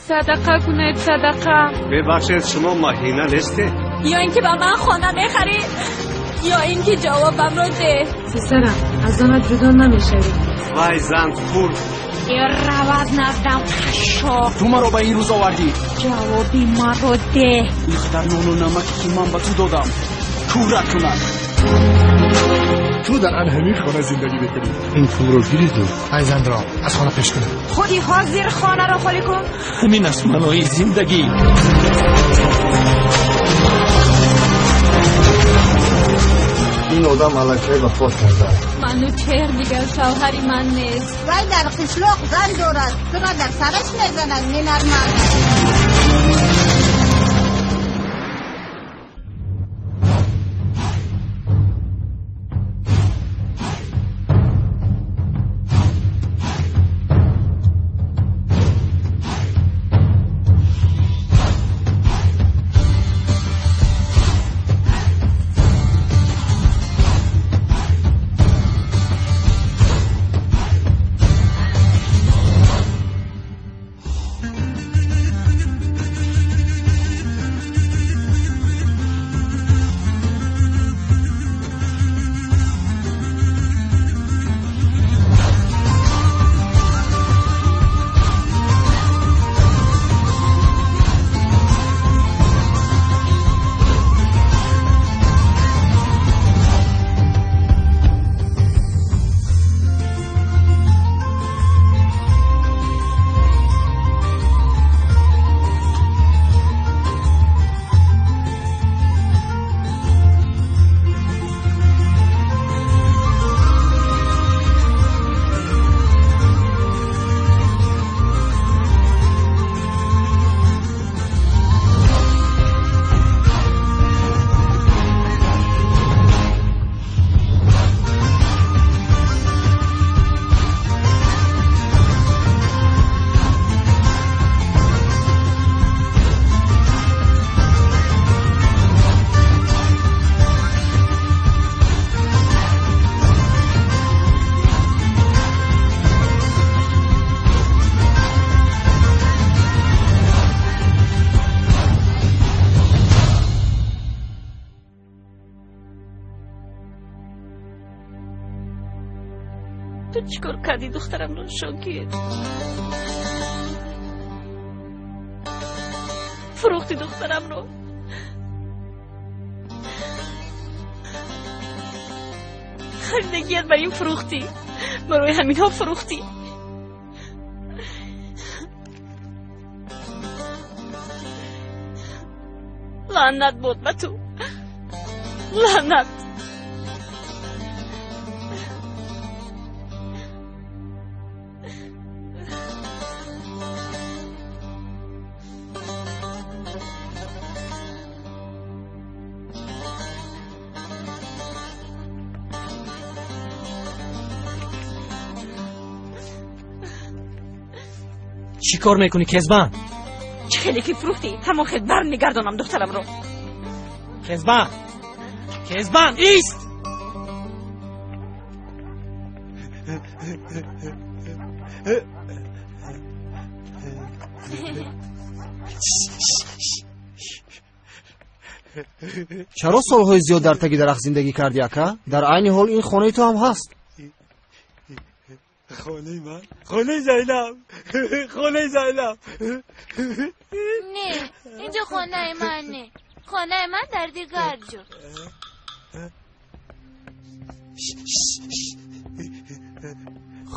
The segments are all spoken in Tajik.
Садақа кунед, садақа. Бебахшед, шумо маҳина нестед? Ё ин ки ба ман хона мехарӣ, ё ин ки ҷавобамро деҳ. Писарам, аз занат ҷудо намешавӣ. Вай зан хурд. Рав аз наздам, қашшоқ. Ту маро ба ин рӯз овардӣ. Ҷавоби маро деҳ. Ин қадар нону намаке ки ман ба ту додам, кӯра кунад. Ту дар ан ҳамин хона зиндагӣ мекунӣ. Ин пулро гириду Айзанро аз хона пеш кунед. Худи ҳозир хонаро холӣ кун. Ҳамин аст маънои зиндагӣ. Ин одам аллакай вафот кардааст. Манучеҳр дигар шавҳари ман нест. Вай дар қишлоқ зан дорад, туро дар сараш мезанад, ненормал. Ту чӣ кор кардӣ духтарамро, Шокир? Фурӯхтӣ духтарамро. Харидагият ба ин фурӯхтӣ. Барои ҳаминҳо фурӯхтӣ. Лаънат бод ба ту. Лаънат. Чӣ кор мекунӣ, Кезбан? Чӣ хеле ки фурӯхтӣ, ҳамон хел бармегардонам духтарамро. Кезбан! Кезбан, ист! Чаро солҳои зиёд дар таги дарахт зиндагӣ кардӣ, ака? Дар айни ҳол ин хонаи ту ҳам ҳаст. Хонаи ман? Хонаи Зайнаб. Хонаи Зайнаб. Не, инҷо хонаи ман не. Хонаи ман дар дигар ҷо.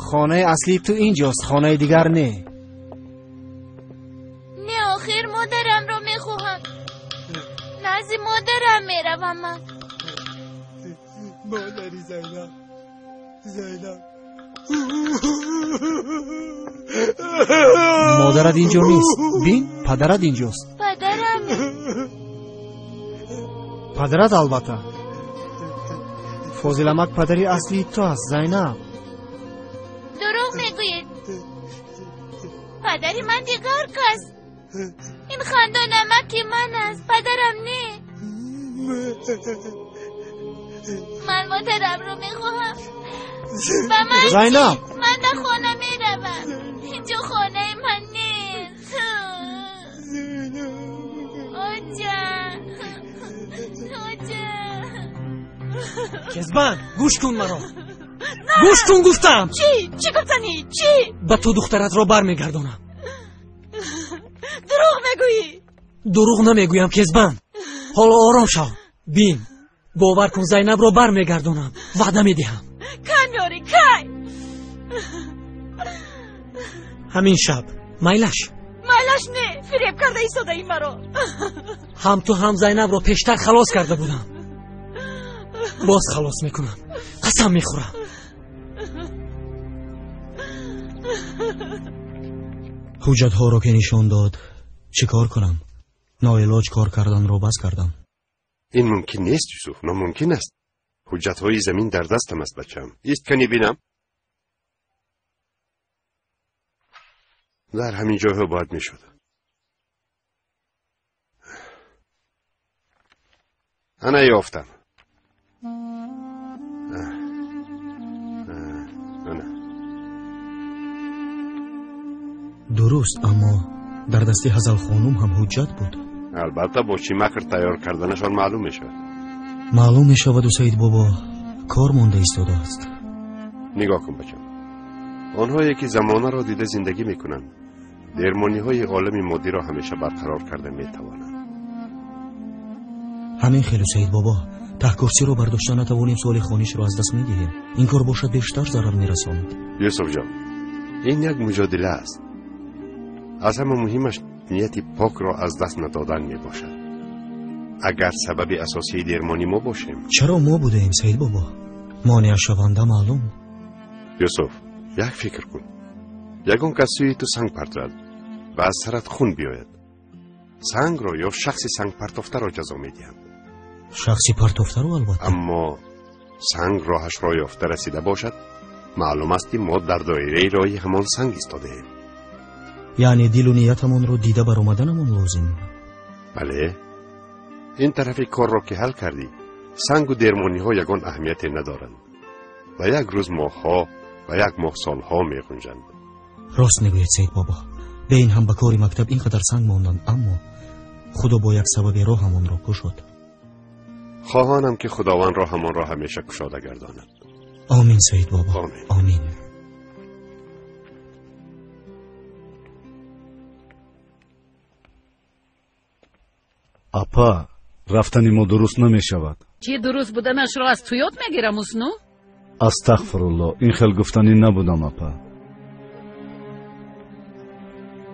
Хонаи аслии ту инҷост, хонаи дигар не. Не, охир модарамро мехоҳам. Назди модарам меравам ман. Модари Зайнаб. Зайнаб. Модарат инҷо нест. Бин, падарат инҷост. Падарам. Падарат албатта. Фозиламак падари аслии ту аст, Зайнаб. Дурӯғ мегӯед. Падари ман дигар кас. Ин хандонамаки ман аст, падарам не. Ман модарамро мехоҳам. Ба ман Зайнаб! Ман ба хона меравам. Инҷо хонаи ман нест. Кезбан, гӯш кун маро. Гӯш кун гуфтам. Чӣ? Чӣ гуфтанӣ? Чӣ? Ба ту духтаратро бармегардонам. Дурӯғ мегӯӣ. Дурӯғ намегӯям, Кезбан. Ҳоло ором шав. Бин, бовар кун, Зайнабро бармегардонам. Ваъда медиҳам. Кай меорӣ? Кай? Ҳамин шаб. Майлаш. Майлаш не, фиреб карда истодаӣ маро. Ҳам ту, ҳам Зайнабро пештар халос карда будам. Боз халос мекунам. Қасам мехӯрам. Ҳуҷҷатҳоро ки нишон дод, чӣ кор кунам? Ноилоҷ кор карданро бас кардам. Ин мумкин нест, Юсуф, номумкин аст. Ҳуҷҷатҳои замин дар дастам аст, бачам. Ист кани бинам. Дар ҳамин ҷойҳо бояд мешуд. Ана ёфтам. Ана. Дуруст, аммо дар дасти Ҳазалхонум ҳам ҳуҷҷат буд. Албатта, бо чӣ макр тайёр карданашон маълум мешавад. Маълум мешаваду, Саид бобо, кор монда истодааст. Нигоҳ кун, бачам. Онҳое ки замонаро дида зиндагӣ мекунанд, дермониҳои олами моддиро ҳамеша барқарор карда метавонанд. Ҳамин хелу, Саид бобо, таҳкурсиро бардошта натавонем, соли хонишро аз даст медиҳем. Ин кор бошад бештар зарар мерасонад. Юсуфҷон, ин як муҷодила аст. Аз ҳама муҳимаш нияти покро аз даст надодан мебошад. Агар сабаби асосии дермонӣ мо бошем. Чаро мо будаем, Саид бобо? Монеашаванда маълум. Юсуф, як фикр кун. Ягон кас сӯи ту санг партояд ва аз сарат хун биёяд. Сангро ё шахси сангпартофтаро ҷазо медиҳанд? Шахси партофтаро, албатта. Аммо санг роҳашро ёфта расида бошад, маълум аст, ки мо дар доираи роҳи ҳамон санг истодаем. Яъне дилу ниятамонро дида баромаданамон лозим. Бале, ин тарафи корро ки ҳал кардӣ, сангу дермониҳо ягон аҳамияте надоранд ва як рӯз моҳҳо ва як моҳ солҳо меғунҷанд. Рост мегӯед, Саид бобо. Бе ин ҳам ба кори мактаб ин қадар санг монданд, аммо худо бо як сабаби роҳамонро кушод. Хоҳонам, ки худованд роҳамонро ҳамеша кушода гардонад. Омин, Саид бобо. Омин. Апа, рафтани мо дуруст намешавад. Чӣ дуруст буданашро аз ту ёд мегирам, Ҳусну? Астағфирулло, ин хел гуфтанӣ набудам, апа.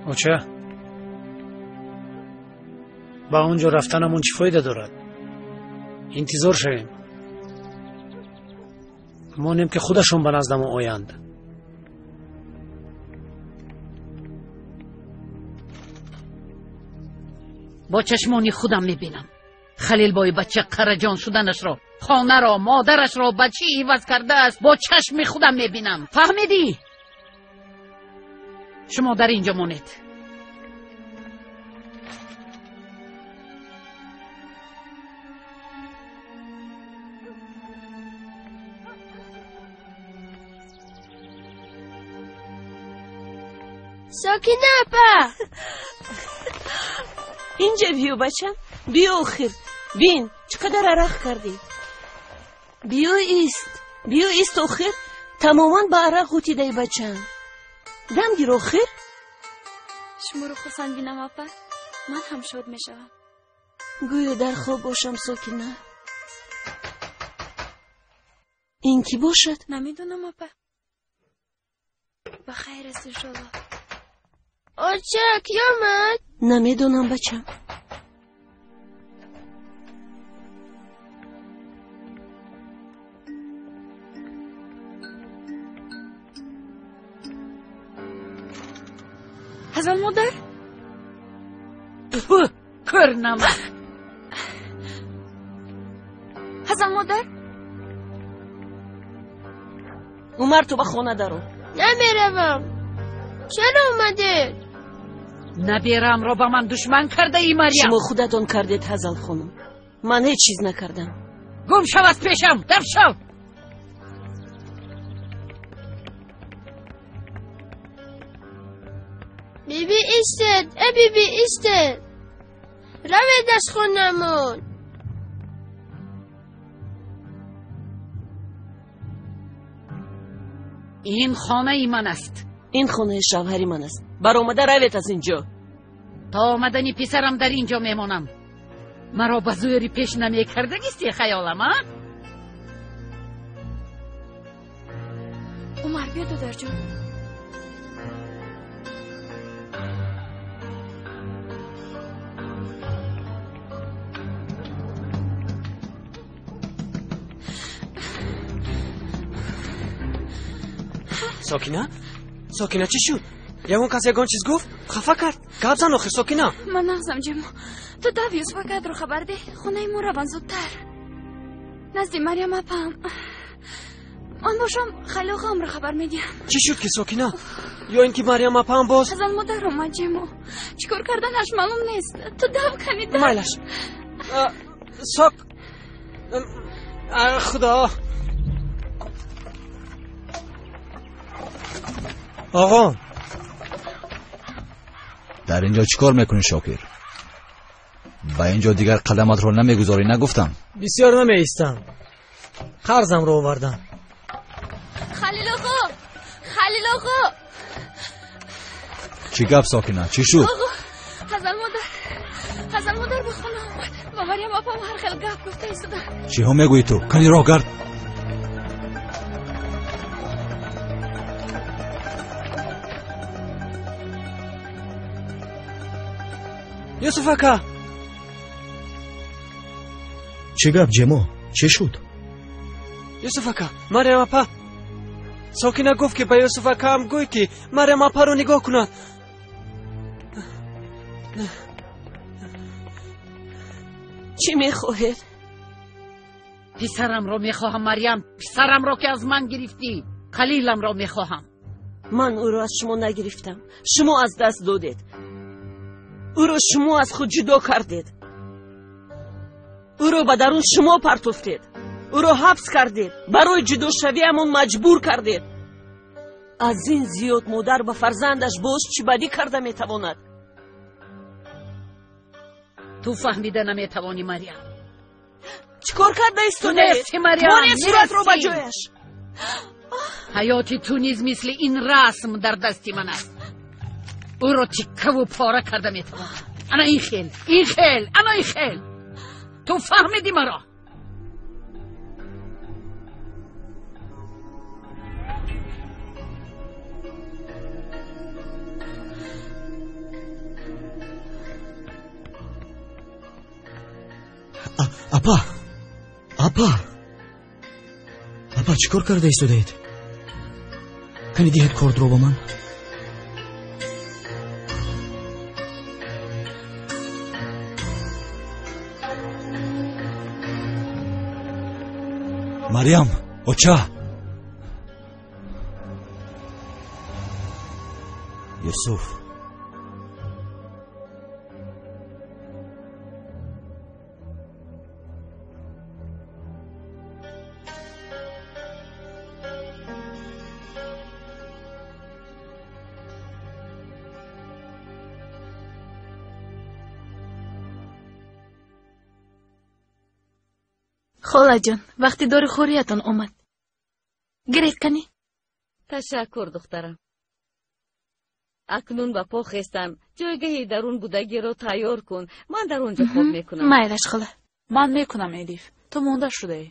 Оча, ба он ҷо рафтанамон чӣ фоида дорад? Интизор шавем, монем, ки худашон ба наздамо оянд. Бо чашмони худам мебинам Халилбои бача қараҷон шуданашро, хонаро, модарашро ба чӣ иваз кардааст, бо чашми худам мебинам. Фаҳмидӣ? Шумо дар ин ҷо монед. Сокина апа. Инҷа биё, бачам, биё. Охир бин, чӣ қадар арақ кардӣ. Биё, ист, биё, ист. Охир тамоман ба арақ ғутидаи, бачам. Дам гир, охир. Шуморо хурсанд бинам, апа, ман ҳам шод мешавам. Гӯё дар хоб бошам, Сокина. Ин кӣ бошад? Намедонам, апа. Ба хайр аст, иншолло. Оча, кӣ омад? Намедонам, бачам. Ҳазал модар. Тфу, кӯрнама. Ҳазал модар. Умар, ту ба хона даро. Намеравам. Чаро омадед? Набераамро ба ман душман кардаи, Марьям. Шумо худатон кардед, Ҳазал хонум. Ман ҳеҷ чиз накардам. Гум шав аз пешам, даф шав. Биби, истед, э, биби, истед. Равед аз хонамон. Ин хонаи ман аст. Ин хонаи шавҳари ман аст. Баромада равед аз ин ҷо. То омадани писарам дар ин ҷо мемонам. Маро ба зӯри пеш намекардагисти хаёлам, а? Умар, биё додарҷон. Сокина? Сокина, чӣ шуд? Ягон кас ягон чиз гуфт? Хафа кард? Гап зан охир, Сокина. Ман нағзам, Ҷамо. Ту дав Юсуф акатро хабар деҳ, хонаи мо раванд зудтар. Назди Марьям апам. Ман бошам Халил оғоамро хабар медиҳам. Чӣ шуд ки, Сокина? Ё ин ки Марьям апаам боз? Азал модар омад, Ҷамо. Чӣ кор карданаш маълум нест. Ту дав кани дав. Майлаш. Сок. Худо. Оғо. Дар ин ҷо чӣ кор мекунӣ, Шокир? Ба ин ҷо дигар қадаматро намегузорӣ, нагуфтам? Бисёр намеистам. Қарзамро овардам. Халил оғо! Халил оғо! Чӣ гап, Сокина? Чӣ шуд? Оғо, Ҳазал модар, Ҳазал модар ба хона омад. Ба Марьям апам ҳар хел гап гуфта истода. Чиҳо мегӯӣ ту? Кани роҳ гард. Юсуф ака! Чӣ гап, Ҷемо? Чӣ шуд? Юсуф ака, Марьям апа. Сокина гуфт, ки ба Юсуф акаам гӯй, ки Марьям апаро нигоҳ кунад. Чӣ мехоҳед? Писарамро мехоҳам, Марьям. Писарамро, ки аз ман гирифтӣ. Халиламро мехоҳам. Ман ӯро аз шумо нагирифтам. Шумо аз даст додед. Ӯро шумо аз худ ҷудо кардед. Ӯро ба дарун шумо партофтед. Ӯро ҳабс кардед. Барои ҷудошавиамон маҷбур кардед. Аз ин зиёд модар ба фарзандаш боз чӣ бадӣ карда метавонад? Ту фаҳмида наметавонӣ, Марьям. Чӣ кор карда истодаед? Нести, Марьям, Монед суратро ба ҷояш. Ҳаёти ту низ мисли ин расм дар дасти ман аст. Ӯро тиккаву пора карда метавонам. Ана ин хел, ин хел, ана ин хел. Ту фаҳмидӣ маро? Апа, апа, апа, чӣ кор карда истодаед? Кани диҳед кордро ба ман. Марьям, оча! Юсуф. Холаҷон, вақти дорухӯриятон омад. Гиред кани. Ташаккур, духтарам. Акнун ба по хестам. Ҷойгаҳи дарун будагиро тайёр кун. Ман дар он ҷо хоб мекунам. Майлаш, хола. Ман мекунам, Элиф. Ту монда шудаӣ.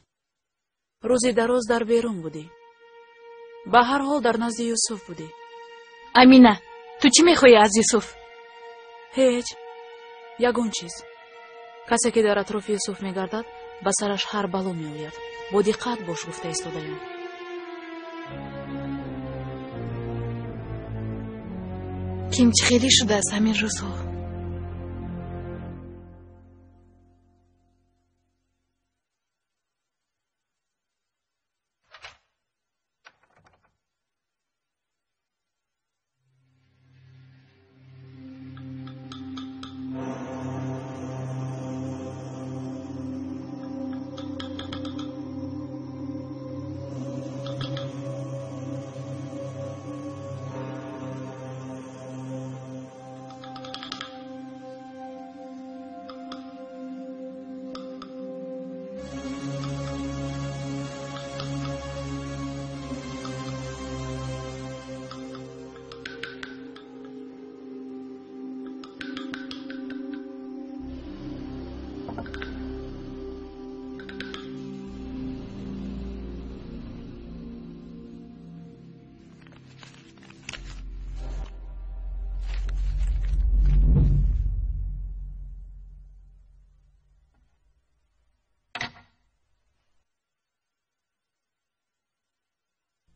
Рӯзи дароз дар берун будӣ. Ба ҳар ҳол дар назди Юсуф будӣ. Амина, ту чӣ мехоҳӣ аз Юсуф? Ҳеҷ. Ягон чиз. Касе ки дар атрофи Юсуф мегардад, ба сараш ҳар бало меояд. Бо диққат бош, гуфта истодаям. Ким чӣ хеле шудааст ҳамин рӯзҳо?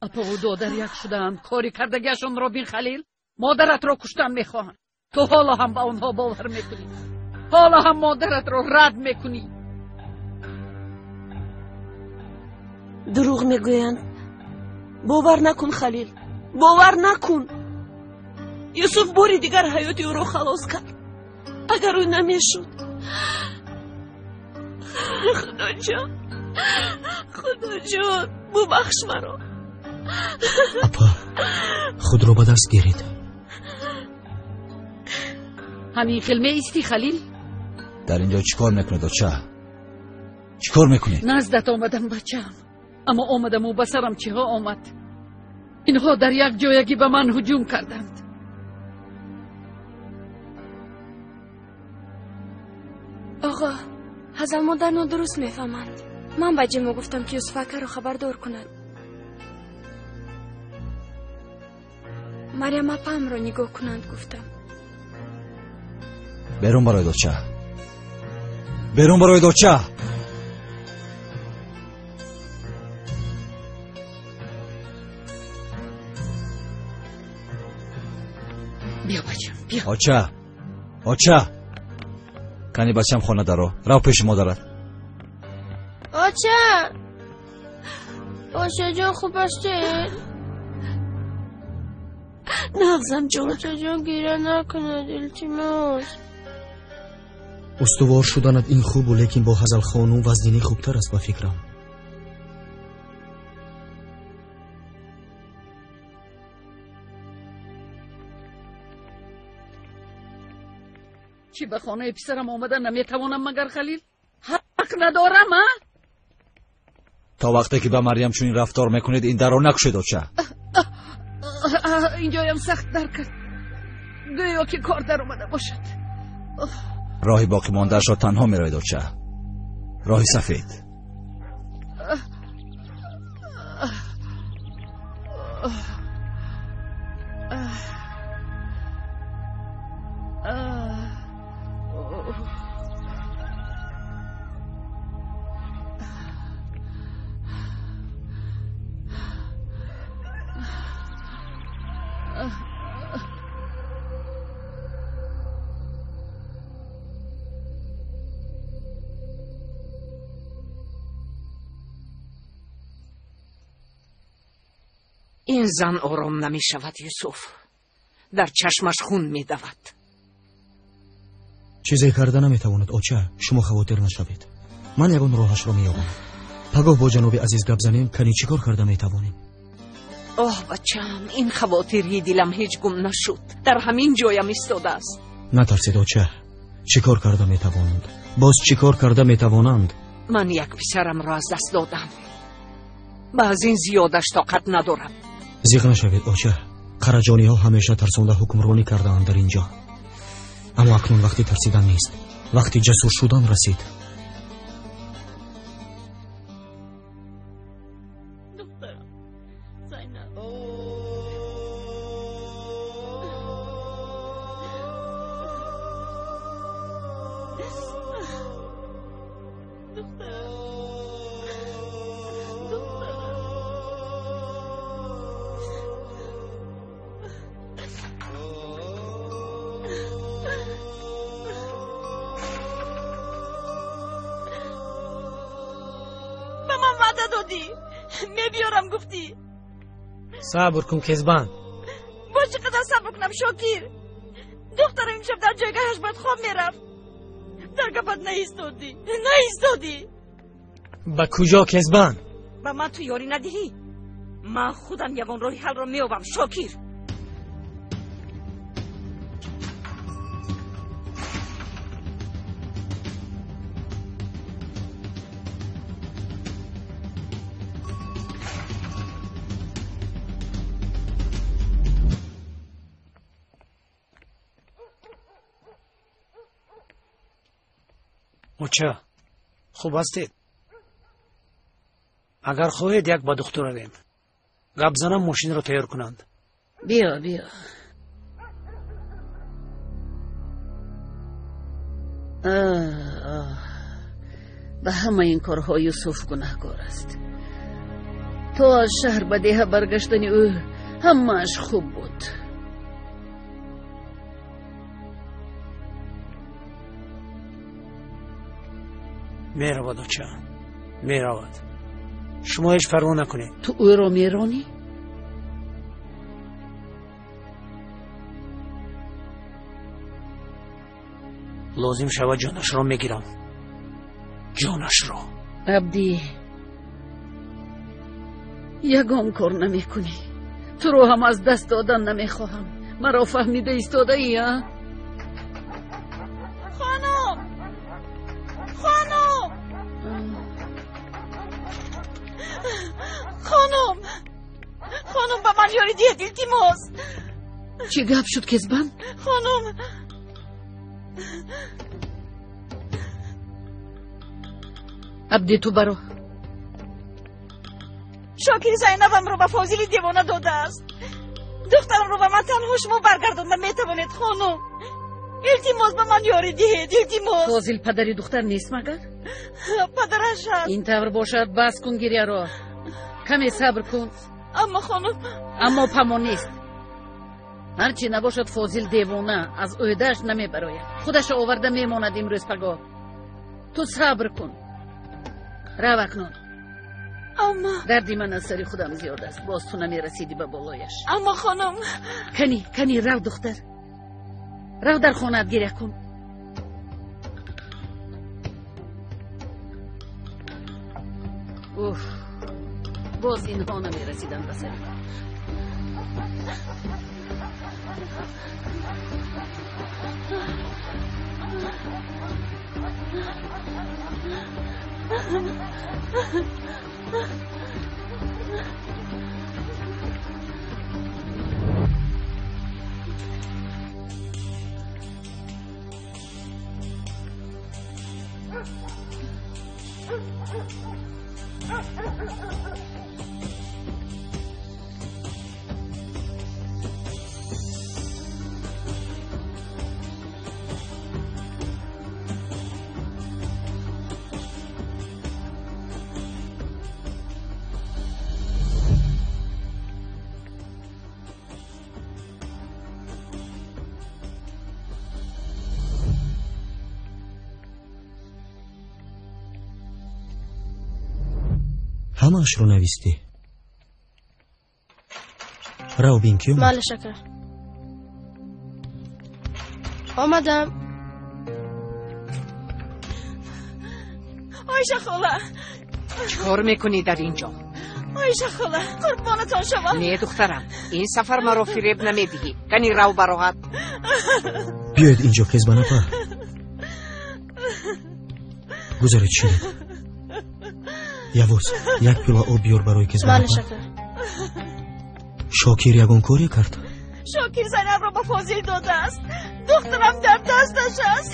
Апаву додар як шудаанд, кори кардагиашонро бин, Халил. Модаратро куштан мехоҳанд. Ту ҳоло ҳам ба онҳо бовар мекунӣ, ҳоло ҳам модаратро рад мекунӣ. Дурӯғ мегӯянд. Бовар накун, Халил, бовар накун. Юсуф бори дигар ҳаёти ӯро халос кард. Агар ӯ намешуд. Худоҷон, Худоҷон, бубахш маро. Апа, худро ба даст гиред. Ҳамин хел меистӣ, Халил? Дар инҷо чӣ кор мекунед, оча? Чӣ кор мекунед? Наздат омадам, бачаам, аммо омадаму ба сарам чиҳо омад. Инҳо дар як ҷоягӣ ба ман ҳуҷум карданд. Оғо, Ҳазал модар нодуруст мефаҳманд. Ман ба Ҷимо гуфтам, ки Юсуф акаро хабардор кунад. Марьям апамро нигоҳ кунанд гуфтам. Берун бароед, оча, берун бароед, оча. Биё, бачам, биё. Оча, оча, кани бачам, хона даро, рав пеши модарат. Оча, очаҷон, хуб ҳастед? Нағзам, ҷон. Очаҷон, гиря накунед, илтимос. Устувор шуданат ин хубу, лекин бо Ҳазалхонум вазнинӣ хубтар аст, ба фикрам. Чӣ, ба хонаи писарам омада наметавонам магар, Халил? Ҳақ надорам, а? То вақте ки ба Марьям чунин рафтор мекунед, ин дарро накушед, оча. Инҷоям сахт дар кард, гӯё ки кор даромада бошад. Роҳи боқимондаашро танҳо меравед, оча, роҳи сафед. Ин зан ором намешавад, Юсуф. Дар чашмаш хун медавад. Чизе карда наметавонад, оча, шумо хавотир нашавед. Ман ягон роҳашро меёбам. Пагоҳ бо ҷаноби азиз гап занем, кани чӣ кор карда метавонем. Оҳ, бачам, ин хавотирии дилам ҳеҷ гум нашуд. Дар ҳамин ҷоям истодааст. Натарсед, оча. Чӣ кор карда метавонанд? Боз чӣ кор карда метавонанд? Ман як писарамро аз даст додам. Ба аз ин зиёдаш тоқат надорам. Зиқ нашавед, оча. Қараҷониҳо ҳамеша тарсонда ҳукмронӣ кардаанд дар ин ҷо. Аммо акнун вақти тарсидан нест. Вақти ҷасур шудан расид. Сабр кун, Кезбан. Боз чӣ қадар сабр кунам, Шокир? Духтарам имшаб дар ҷойгаҳаш бояд хоб мерафт. Дар гапат наистодӣ, наистодӣ. Ба куҷо, Кезбан? Ба ман ту ёрӣ надиҳӣ, ман худам ягон роҳи ҳалро меёбам, Шокир. Оча, хуб ҳастед? Агар хоҳед, як ба духтур равем. Гап занам, мошинро тайёр кунанд. Биё, биё. Ба ҳамаи ин корҳо Юсуф гунаҳкор аст. То аз шаҳр ба деҳа баргаштани ӯ ҳамааш хуб буд. Меравад, оча, меравад. Шумо ҳеҷ парво накунед. Ту ӯро меронӣ? Лозим шавад, ҷонашро мегирам, ҷонашро. Абдӣ, ягон кор намекунӣ. Туро ҳам аз даст додан намехоҳам. Маро фаҳмида истодаӣ, а? Хонум, хонум, хонум, хонум, ба ман ёрӣ диҳед, илтимос. Чӣ гап шуд, Кезбан? Хонум, Абдӣ, ту баро. Шокир Зайнабамро ба Фозили девона додааст. Духтарамро ба ман танҳо шумо баргардонда метавонед, хонум. Илтимос, ба ман ёрӣ диҳед, илтимос. Фозил падари духтар нест магар? Падараш аст. Ин тавр бошад, бас кун гиряро. Каме сабр кун. Аммо, хонум. Аммо памо нест. Ҳарчи набошад, Фозил девона аз ӯҳдааш намебарояд. Худашо оварда мемонад имрӯз пагоҳ. Ту сабр кун. Рав акнун. Аммо дарди ман аз сари худам зиёд аст. Боз ту намерасидӣ ба болояш. Аммо, хонум. Кани, кани, рав, духтар. Рав, дар хонаат гиря кун. Уф, боз инҳо намерасиданд ба сари ман. Ҳамаашро навистӣ. Рав, бин, ки омад. Малеш, ака, омадам. Оиша хола. Чӣ кор мекунӣ дар ин ҷо? Оиша хола, қурбонатон шавам. Не, духтарам, ин сафар маро фиреб намедиҳӣ. Кани, рав бароҳат. Биёед инҷо, Кезбанапа. Гузаред, шинед. Явуз, як пиёла об биёр барои Кезбанапа. Малеш, ака. Шокир ягон коре кард? Шокир Зайнабро ба Фозил додааст. Духтарам дар дасташ аст.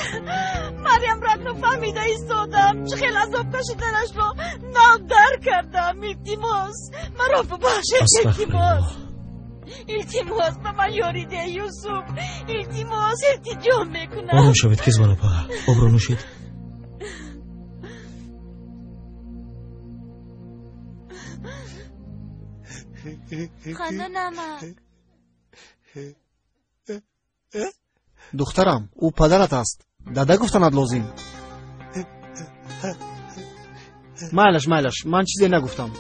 Марьямро акнун фаҳмида истодам. Чӣ хел азоб кашиданашро нав дарк кардам. Илтимос, маро бубахшед, илтимос. Илтимос, ба ман ёрӣ деҳ, Юсуф. Илтимос, илтиҷо мекунам. Ором шавед, Кезбанапа. Обро нӯшед. Хандонама. Духтарам, ӯ падарат аст. Дада гуфтанат лозим. Майлаш, майлаш, ман чизе нагуфтам.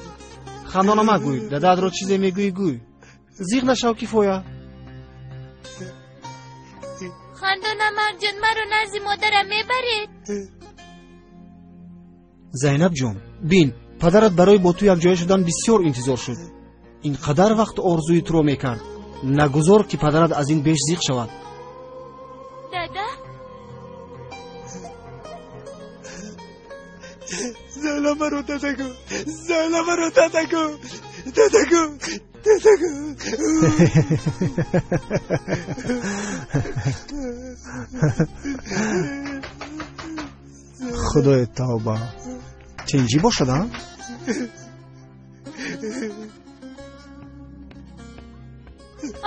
Хандонама гӯй, дадаатро чизе мегӯӣ, гӯй. Зиқ нашав, кифоя. Хандонамакҷон, маро назди модарам мебаред? Зайнаб ҷон, бин, падарат барои бо ту якҷоя шудан бисёр интизор шуд. Ин қадар вақт орзуи туро мекард. Нагузор, ки падарат аз ин беш зиқ шавад. Дада. Зайнабаро дадаку, Зайнабаро дадаку, дадаку, дадаку. Худои тавба, тинҷӣ бошад, а?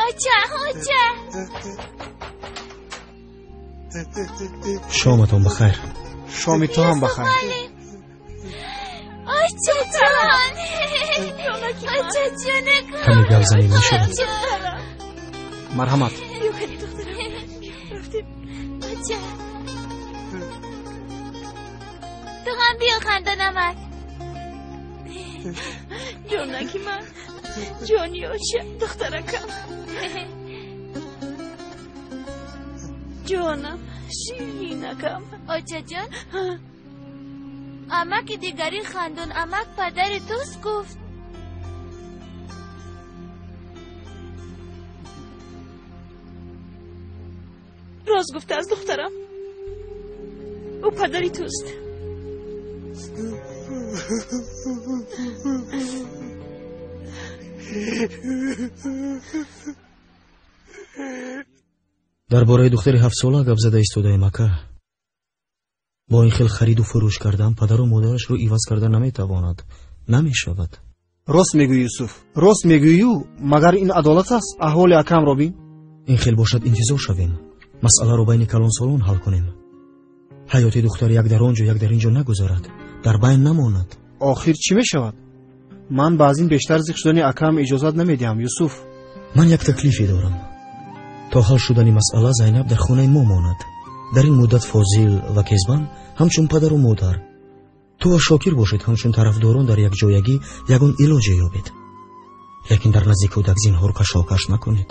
Оча, оча. Шоматон бахайр. Шоми ту ҳам бахайр. Очаҷон, очаҷонакам. Каме гап занӣ мешавад? Марҳамат. Биё кани духтарам, рафтем. Оча, ту ҳам биё, хандонамак. Ҷонаки ман, ҷони оча, духтаракам. Ҷонам, ширинакам. Очаҷон, амаки дигари хандон амак падари туст гуфт. Рост гуфтааст духтарам, ӯ падари туст. Дар бораи духтари ҳафтсола гап зада истодаем, ака. Бо ин хел хариду фурӯш кардан падару модарашро иваз карда наметавонад, намешавад. Рост мегӯӣ, Юсуф, рост мегӯю. Магар ин адолат аст? Аҳволи акамро бин. Ин хел бошад, интизор шавем, масъаларо байни калонсолон ҳал кунем. Ҳаёти духтар як дар он ҷо, як дар ин ҷо нагузарад, дар байн намонад. Охир чӣ мешавад? Ман ба аз ин бештар зиқ шудани акам иҷозат намедиҳам, Юсуф. Ман як таклифе дорам. То ҳал шудани масъала Зайнаб дар хонаи мо монад. Дар ин муддат Фозил ва Кезбан ҳамчун падару модар, ту ва Шокир бошед ҳамчун тарафдорон дар якҷоягӣ ягон илоҷе ёбед. Лекин дар назди кӯдак зинҳор кашокаш накунед.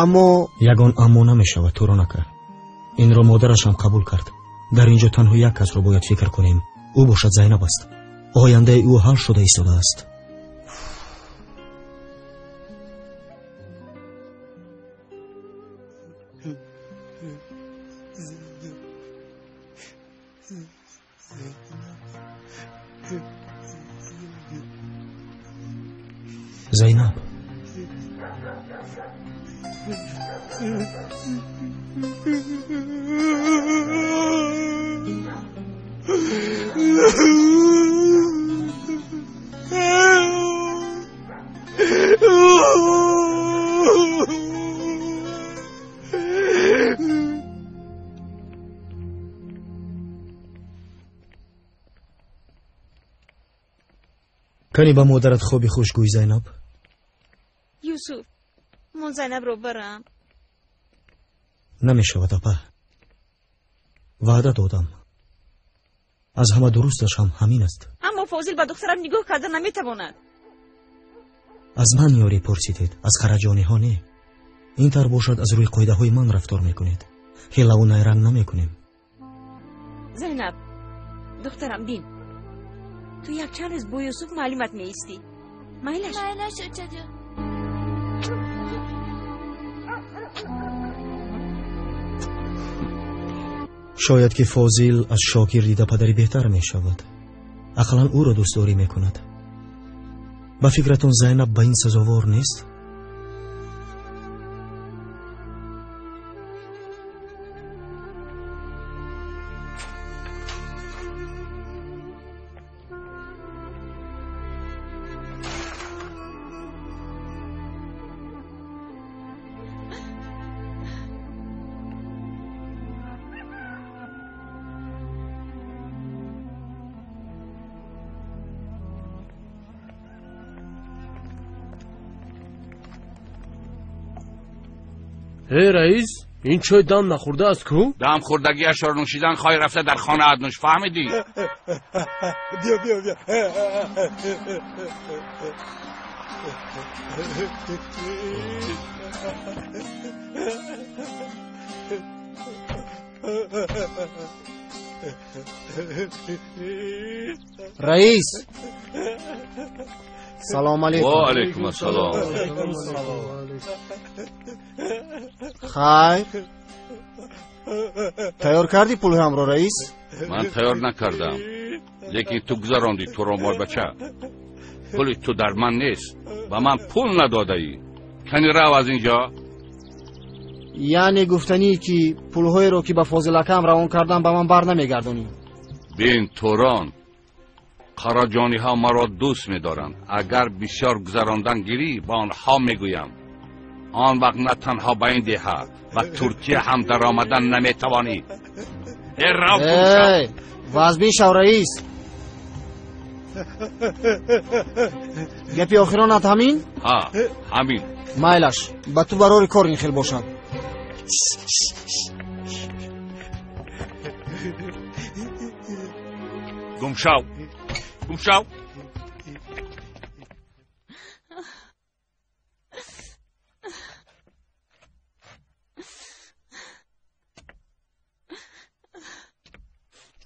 Аммо ягон аммо намешавад, туро нака. Инро модарашам қабул кард. Дар ин ҷо танҳо як касро бояд фикр кунем, ӯ бошад Зайнаб аст. Ояндаи ӯ ҳал шуда истодааст. Зайнаб, кани ба модарат хоби хуш гӯй, Зайнаб. Юсуф, мон Зайнабро барам. Намешавад, апа. Ваъда додам. Аз ҳама дурусташ ҳам ҳамин аст. Аммо Фозил ба духтарам нигоҳ карда наметавонад. Аз ман ёрӣ пурсидед, аз хараҷониҳо не. Ин тар бошад, аз рӯи қоидаҳои ман рафтор мекунед. Ҳилаву найранг намекунем. Зайнаб, духтарам, бин, ту якчанд рӯз бо Юсуф муаллимат меистӣ. Майлаш? Майлаш, очаҷон. Шояд ки Фозил аз Шокир дида падари беҳтар мешавад. Ақаллан ӯро дӯстдорӣ мекунад. Ба фикратон Зайнаб ба ин сазовор нест? Эй раис, ин чой дам нахӯрда аст ку? Дам хӯрдагиашро нӯшидан хоҳӣ рафта дар хонаат нӯш, фаҳмидӣ? Биё, биё, биё. Раис, салом алейкум. Ва алейкум ассалом. Хайр, тайёр кардӣ пулҳоямро, раис? Ман тайёр накардам, лекин ту гузарондӣ туромойбача. Пули ту дар ман нест, ба ман пул надодаӣ. Кани рав аз ин ҷо. Яъне гуфтанӣ, ки пулҳоеро, ки ба Фозилакам равон кардам, ба ман бар намегардонӣ? Бин Турон, Қараҷониҳо маро дӯст медоранд. Агар бисёр гузарондан гирӣ, ба онҳо мегӯям. Он вақт на танҳо ба ин деҳа, ба Туркия ҳам даромадан наметавонӣ. Рав Эй, вазбин шав, раис. Гапи охиронат ҳамин? Ҳа, ҳамин. Майлаш, ба ту барори кор ин хел бошад. Гумшав, гумшав.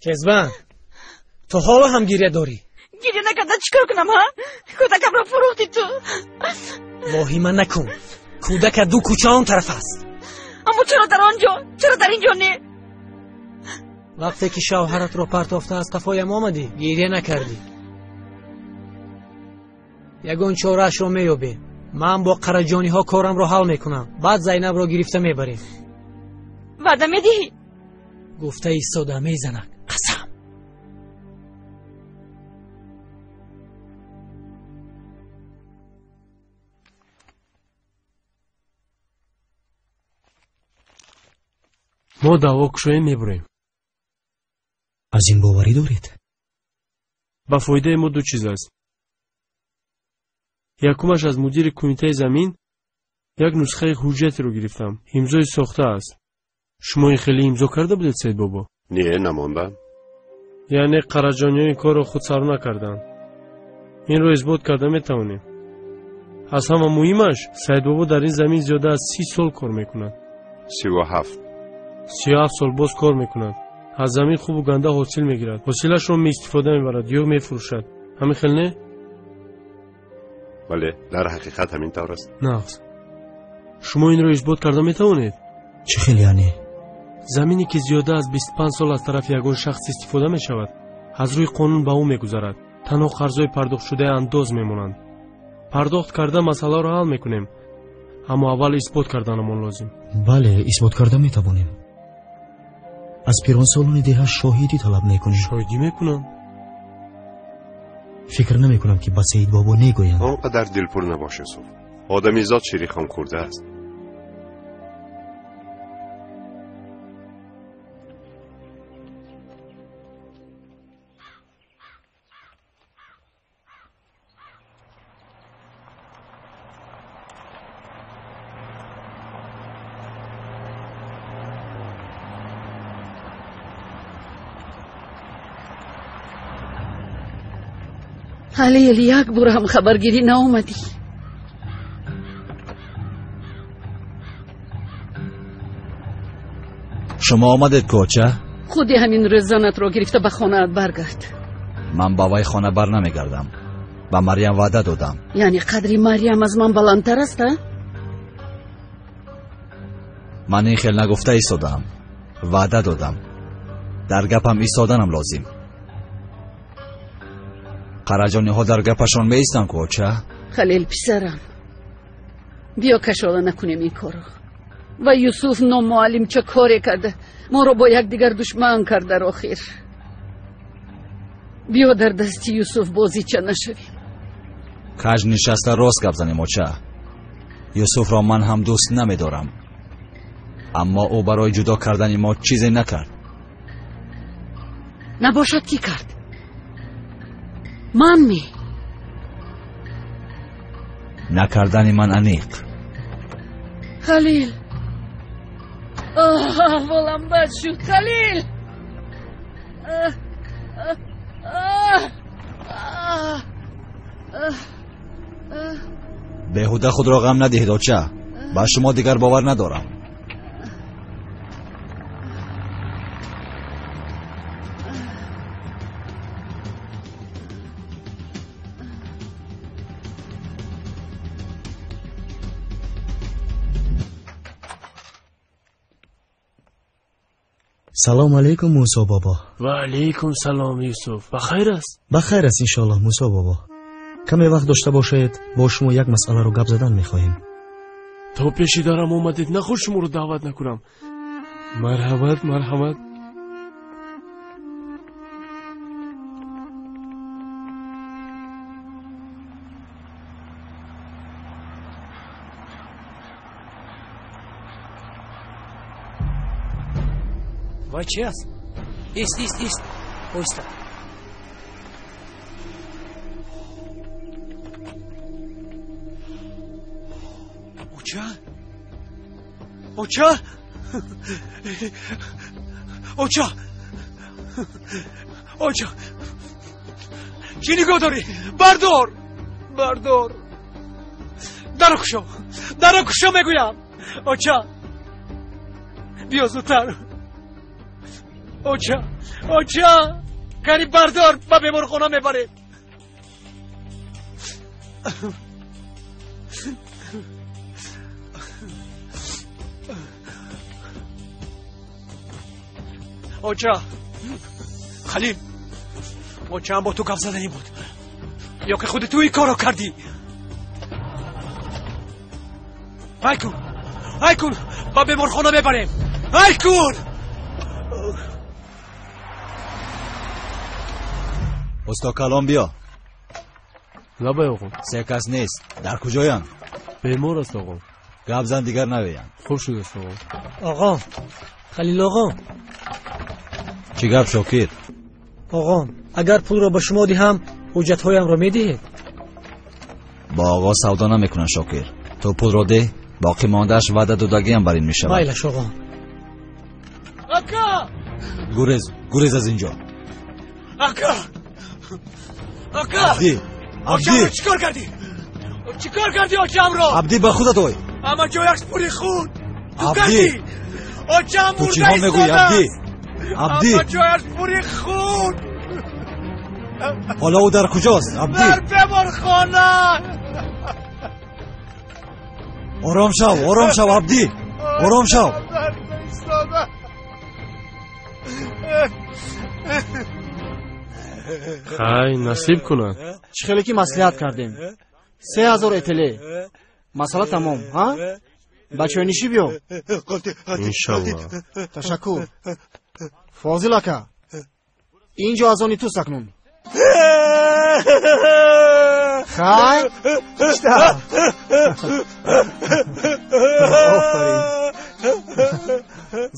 Кезбан, ту ҳоло ҳам гиря дорӣ? Гиря накарда чӣ кор кунам, ҳа? Кӯдакамро фурӯхтӣ ту. Воҳима накун, кӯдакат ду кӯча он тараф аст. Аммо чаро дар он ҷо? Чаро дар ин ҷо не? Вақте ки шавҳаратро партофта аз қафоям омадӣ, гиря накардӣ. Ягон чораашро меёбем. Ман бо Қараҷониҳо корамро ҳал мекунам, баъд Зайнабро гирифта мебарем. Ваъда медиҳӣ? Гуфта истода мезанак, қасам. Мо даъво кушоем, мебурем. Аз ин боварӣ доред? Ба фоидаи мо ду чиз аст. Якумаш, аз мудири кумитаи замин як нусхаи ҳуҷҷатеро гирифтам. Имзои сохта аст. Шумо ин хеле имзо карда будед, Саидбобо? Не, намондам. Яъне Қараҷониҳо ин корро худсару накарданд. Инро исбот карда метавонем. Аз ҳама муҳимаш, Саидбобо дар ин замин зиёда аз 30 сол кор мекунад. 37. 37 сол боз кор мекунад. Аз замин хубу ганда ҳосил мегирад. Ҳосилашро меистифода мебарад ё мефурӯшад. Ҳамин хел не? Бале, дар ҳақиқат ҳамин тавр аст. Нағз. Шумо инро исбот карда метавонед? Чӣ хел яъне? Замине ки зиёда аз 25 сол аз тарафи ягон шахс истифода мешавад, аз рӯи қонун ба ӯ мегузарад. Танҳо қарзҳои пардохтшудаи андоз мемонанд. Пардохт карда масъаларо ҳал мекунем, аммо аввал исбот карданамон лозим. Бале, исбот карда метавонем. Аз пиронсолони деҳа шоҳидӣ талаб мекунем. Шоҳидӣ мекунам? Фикр намекунам, ки ба Саидбобо негӯянд. Он қадар дилпур набош, Юсуф. Одамизод шири хом хӯрдааст. Халил, як бор ҳам хабаргирӣ наомадӣ. Шумо омадед, коча? Худи ҳамин рӯз занатро гирифта ба хонаат баргард. Ман ба вай хона бар намегардам. Ба Марьям ваъда додам. Яъне қадри Марьям аз ман баландтар аст, а? Ман ин хел нагуфта истодаам. Ваъда додам. Дар гапам истоданам лозим. Қараҷониҳо дар гапашон меистанд, коча? Халил писарам, биё кашола накунем ин корро. Ва Юсуф номуаллимча коре карда, моро бо якдигар душман кард дар охир. Биё дар дасти Юсуф бозича нашавем. Каҷ нишаста рост гап занем, оча. Юсуфро ман ҳам дӯст намедорам, аммо ӯ барои ҷудо кардани мо чизе накард. Набошад, кӣ кард? Ман ми? Накардани ман аниқ. Халил, аҳволам бад шуд. Халил, беҳуда худро ғам надиҳед, оча. Ба шумо дигар бовар надорам. Салом алейкум, Мусо бобо. Ва алейкум салом, Юсуф. Ба хайр аст? Ба хайр аст, иншоаллоҳ, Мусо бобо. Каме вақт дошта бошед, бо шумо як масъаларо гап задан мехоҳем. То пеши дарам омадед, нахоҳ шуморо даъват накунам. Марҳамат, марҳамат. Вай чи аст? Ист, ист, ист, оҳиста. Оча, оча, оча, оча, чӣ нигоҳ дорӣ? Бардор, бардор, даро кушо, даро кушо мегӯям. Оча, биё зудтар. Оча, оча, кани бардор, ба беморхона мебарем. Оча, Халил, очаам бо ту гап заданӣ буд, ё ки худи ту ин корро кардӣ? Ай кун, ай кун, ба беморхона мебарем, ай кун. Усто калон, биё. Лабай, оғо. Се кас нест, дар куҷоянд? Бемор аст, оғо. Гап зан, дигар навеянд. Хуб шудааст, оғо. Оғо, Халил оғо. Чӣ гап, Шокир? Оғо, агар пулро ба шумо диҳам, ҳуҷҷатҳоямро медиҳед? Бо оғо савдо намекунанд, Шокир. Ту пулро деҳ, боқӣ мондааш ваъда додагиам бар ин мешавад. Майлаш, оғо. Ака, гурез, гурез аз инҷо. Ака, ака, Абдӣ, Абдӣ, чӣ кор кардӣ? Чӣ кор кардӣ очамро? Абдӣ, ба худат ой. Ҳама ҷояш пури хун ту Абдӣ! кардӣ. Очам Ту мурда чиҳо мегӯӣ, Абдӣ? Абдӣ, ҳама ҷояш пури хун. Ҳоло ӯ дар куҷост, Абдӣ? Дар беморхона. Ором шав, ором шав, Абдӣ, ором шав. Хай, насиб кунад. Чӣ хеле ки маслиҳат кардем, 3000 этеле, масъала тамом. Ҳа, ба чойнишӣ биё. Иншалло. Ташаккур, Фозил ака. Ин ҷо аз они туст акнун. Хай, чита? Офарин,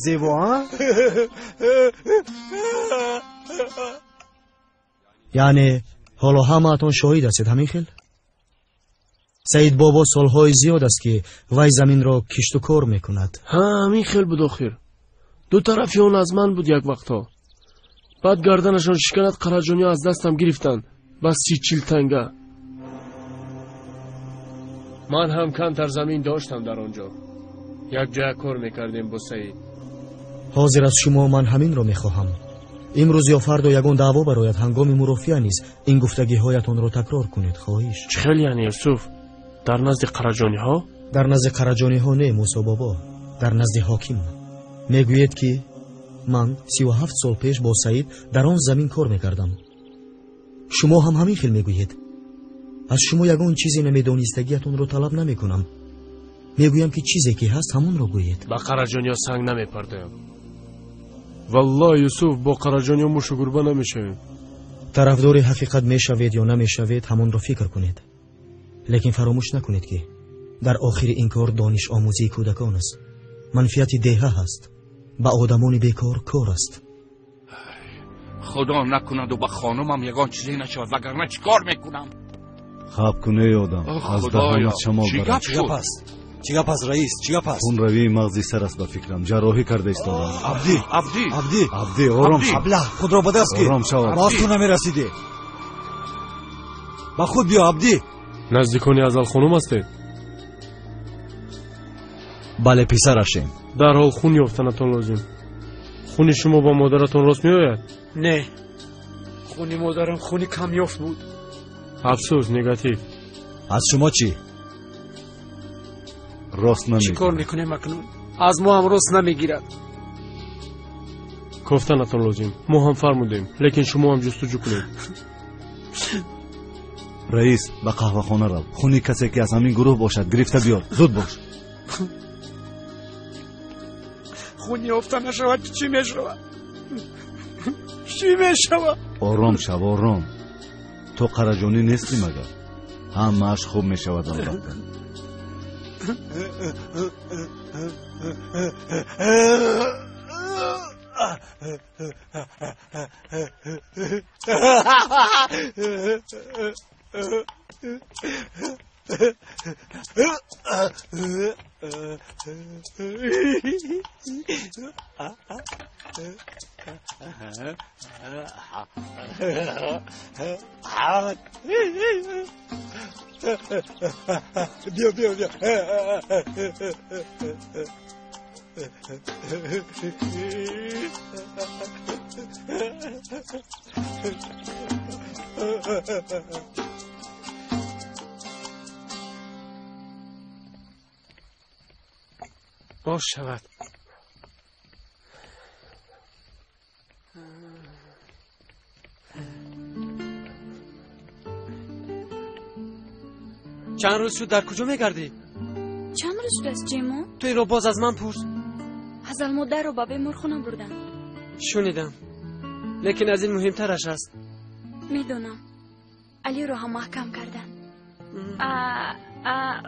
зебо, а? Яъне ҳоло ҳамаатон шоҳид ҳастед, ҳамин хел? Саид бобо солҳои зиёд аст, ки вай заминро кишту кор мекунад. Ҳа, ҳамин хел буд. Охир ду тарафи он аз ман буд як вақтҳо. Баъд гарданашон шиканад, қараҷониҳо аз дастам гирифтанд ба 30-40 танга. Ман ҳам камтар замин доштам дар он ҷо. Як ҷоя кор мекардем бо Саид. Ҳозир аз шумо ман ҳаминро мехоҳам. Имрӯз ё фардо ягон даъво барояд, ҳангоми мурофиа низ ин гуфтагиҳоятонро такрор кунед, хоҳиш. Чӣ хел яъне, Юсуф? Дар назди қараҷониҳо? Дар назди қараҷониҳо не, Мусо бобо, дар назди ҳоким. Мегӯед, ки ман 37 сол пеш бо Саид дар он замин кор мекардам. Шумо ҳам ҳамин хел мегӯед. Аз шумо ягон чизе намедонистагиятонро талаб намекунам. Мегӯям, ки чизе ки ҳаст, ҳамонро гӯед. Ба қараҷониҳо санг намепардоям, валлоҳ, Юсуф. Бо қараҷониҳо мушу гурба намешавем. Тарафдори ҳақиқат мешавед ё намешавед, ҳамонро фикр кунед. Лекин фаромӯш накунед, ки дар охири ин кор дониш омӯзии кӯдакон аст, манфиати деҳа ҳаст, ба одамони бекор кор аст. Худо накунаду ба хонумам ягон чизе нашавад, вагарна чӣ кор мекунам? Хаб куней, одам, аз даҳонат шамол Чӣ барад. гап Чӣ гап шуд? аст? Чӣ гап аст, раис? Чӣ гап аст? Хунравии мағзи сар аст, ба фикрам, ҷарроҳӣ карда истодам. Абдӣ, Абдӣ, Абдӣ, Абдӣ, ором шав. Аблаҳ, худро ба даст гир. Ором шав. Мо аз ту намерасидем. Ба худ биё, Абдӣ. Наздикони Азалхонум ҳастед? Бале, писарашем. Дарҳол хун ёфтанатон лозим. Хуни шумо ба модаратон рост меояд? Не, хуни модарам хуни камёфт буд. Афсӯс, негатив. Аз шумо чӣ? Рост Чӣ кор намекунад. мекунем акнун? Аз мо ҳам рост намегирад. Кофтанатон лозим. Мо ҳам фармудем, лекин шумо ҳам ҷустуҷӯ кунед. Раис, ба қаҳвахона рав, хуни касе ки аз ҳамин гурӯҳ бошад, гирифта биёр. Зуд бош. Хун ёфта нашавад, чӣ мешавад? Чӣ мешавад? Ором шав, ором. Ту қараҷонӣ нестӣ магар? Ҳамааш хуб мешавад, албатта. Биё, биё, биё. Бош шавад. Чанд рӯз шуд дар куҷо мегардӣ? Чанд рӯз шудааст, Ҷемо? Ту инро боз аз ман пурс. Ҳазал модарро ба беморхона бурданд. Шунидам, лекин аз ин муҳимтараш аст. Медонам, Алиро ҳам маҳкам карданд.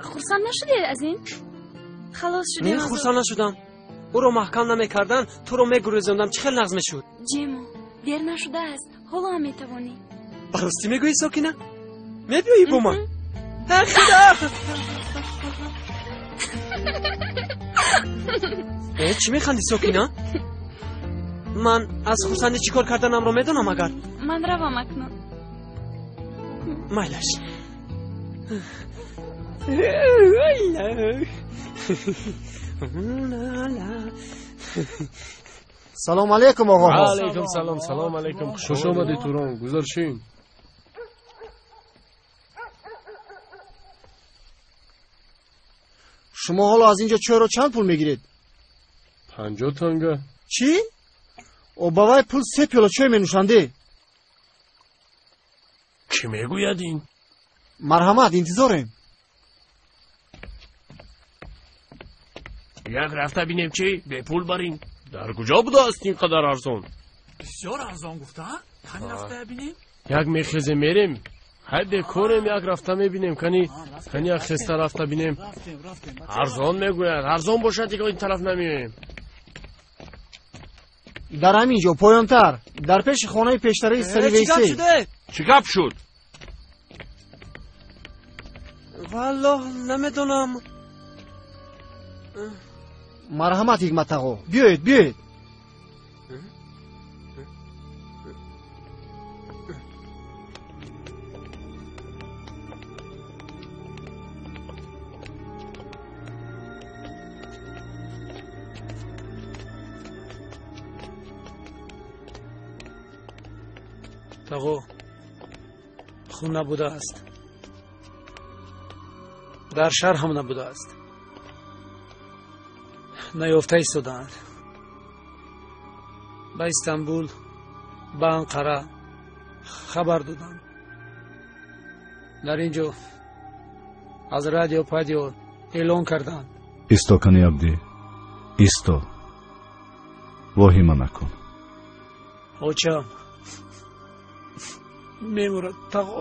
Хурсанд нашудӣ аз ин? Халос шудем. Не, хурсанд нашудам. Ӯро маҳкам намекарданд, туро мегурезондам, чӣ хел нағз мешуд? Ҷемо, дер нашудааст, ҳоло ҳам метавонӣ. Ба ростӣ мегӯӣ, Сокина? Мебиёӣ бо ман? Чӣ механдӣ, Сокина? Ман аз хурсандӣ чӣ кор карданамро медонам агар. Ман равам акнун. Майлаш. Салом алейкум, оғоҳо. Алейкум салом, салом алейкум. Хуш омадӣ, Турон. Гузаршин. Шумо ҳоло аз инҷо чойро чанд пул мегиред? 50 танга. Чӣ? О, ба вай пул 3 пиёла чой менӯшанде. Чӣ мегӯяд ин? Марҳамат, интизорем. Як рафта бинем, чӣ бепул барин. Дар куҷо будааст ин қадар арзон? Бисёр арзон гуфта? Кани рафта бинем? Як мехезе мерем. Ҳай бекорем, як рафта мебинем. Кани кани як хеста рафта бинем. Арзон мегӯяд. Арзон бошад, дигар ин тараф намеоем. Дар ҳамин ҷо поёнтар, дар пеши хонаи пештараи Саривейсей. Чӣ гап шуд? Валлоҳ, намедонам. Марҳамат, Ҳикмат ағо, биёед, биёед. Тағо, хун набудааст, дар шаҳр ҳам набудааст, наёфта истодаанд. Ба Истанбул, ба Анқара хабар доданд. Дар ин ҷо аз радио падио эълон карданд. Исто, кани Абдӣ, исто, воҳима накун. Очам мемурад, тағо.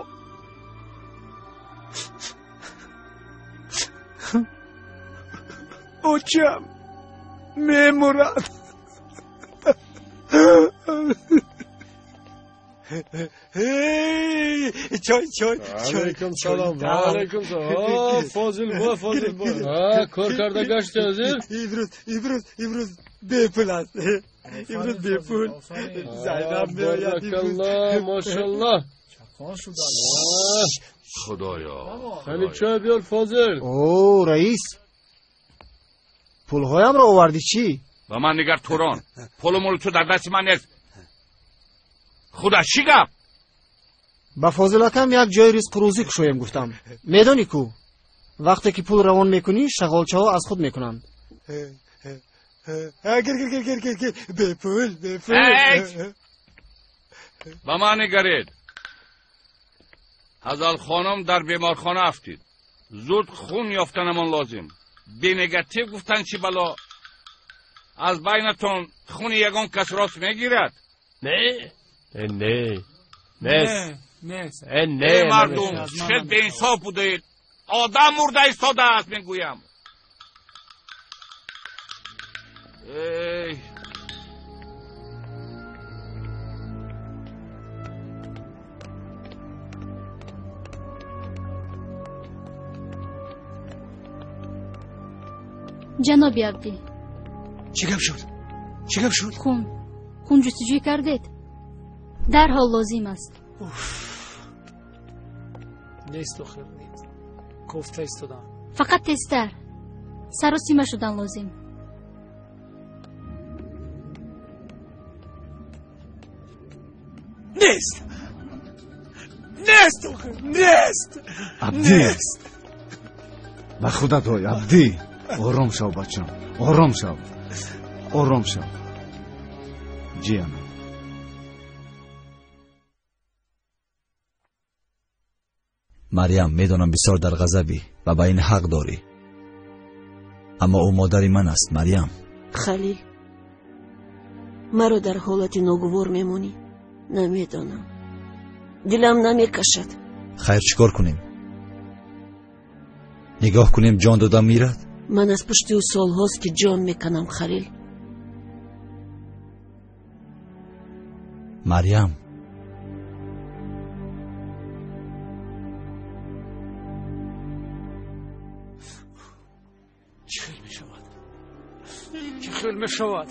Очам мемурад. Чой, чой. Алейкум салом, алейкум салом. Фозил бо, Фозил бо. Кор карда гашти ҳозир? Имрӯз, имрӯз, имрӯз бепул аст. Имрӯз бепул. Зайнаб меояд. Баракаллоҳ, мошаллоҳ. Худоё. Ҳамин чой биёр, Фозил. О, раис. Пулҳоямро овардӣ чӣ? Ба ман нигар, Турон. Пулу мули ту дар дасти ман нест. Худо, чӣ гап? Ба Фозил акам як ҷои ризқу рӯзӣ кушоем гуфтам. Медонӣ ку, вақте ки пул равон мекунӣ, шағолчаҳо аз худ мекунанд. Гир, гир, гир, гир, гир, бепул, бепул. Ба ман нигаред. Ҳазал хонум дар беморхона афтид. Зуд хун ёфтанамон лозим. Бенегатив гуфтан чӣ бало? Аз байнатон хуни ягон кас рост мегирад? Не, не, нест. Нест. Не, Э, мардум, чӣ беинсоф будаед? Одам мурда истодааст, мегӯям. Эй. Ҷаноби Абдӣ. Чӣ гап шуд? Чӣ гап шуд? Хун. Хун ҷустуҷӯй кардед? Дарҳол лозим аст. Нест охир, нест. Кофта истодам. Фақат тезтар. Саросима шудан лозим. Нест! Нест охир, нест! Абдӣ! Ба худат ой, Абдӣ! Ором шав, бачам, ором шав. Ором шав. Ҷиянам. Марьям, медонам бисёр дар ғазабӣ ва ба ин ҳақ дорӣ. Аммо ӯ модари ман аст, Марьям. Халил, маро дар ҳолати ногувор мемонӣ. Намедонам. Дилам намекашад. Хайр, чӣ кор кунем? Нигоҳ кунем ҷон дода мирад? Ман аз пушти ӯ солҳост ки ҷон меканам, Халил. Марьям. Чӣ хел мешавад? Чӣ хел мешавад?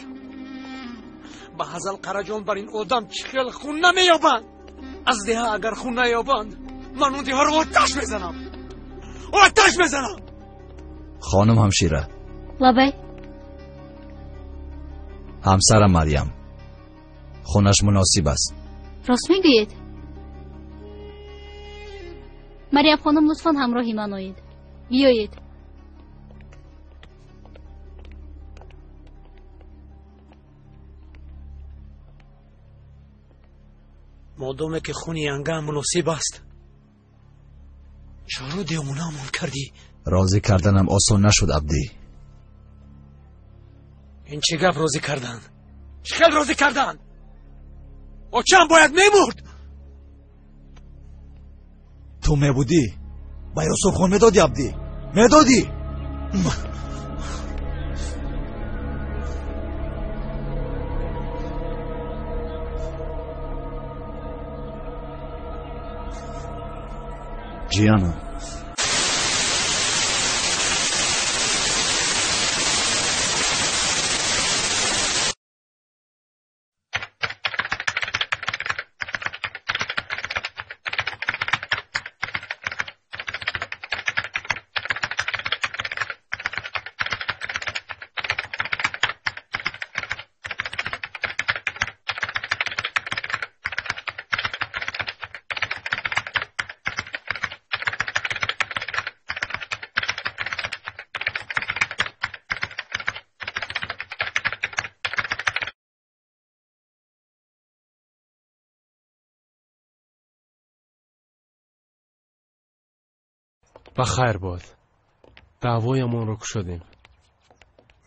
Ба ҳазал Қараҷон бар ин одам чӣ хел хун намеёбанд? Аз деҳа агар хун наёбанд, ман он деҳаро оташ мезанам. Оташ мезанам. Хонум ҳамшира. Лабай. Ҳамсарам Марьям. Хунаш муносиб аст. Рост мегӯед? Марьям хонум, лутфан ҳамроҳи ман оед. Биёед. Модоме ки хуни янгаам муносиб аст, чаро девонаамон кардӣ? Розӣ карданам осон нашуд, Абдӣ. Ин чӣ гап розӣ кардан? Чӣ хел розӣ кардан? Очам бояд мемурд. Ту мебудӣ, ба Юсуф хун медодӣ, Абдӣ? Медодӣ? Ҷиянам. Ба хайр бод. Даъвоямонро кушодем.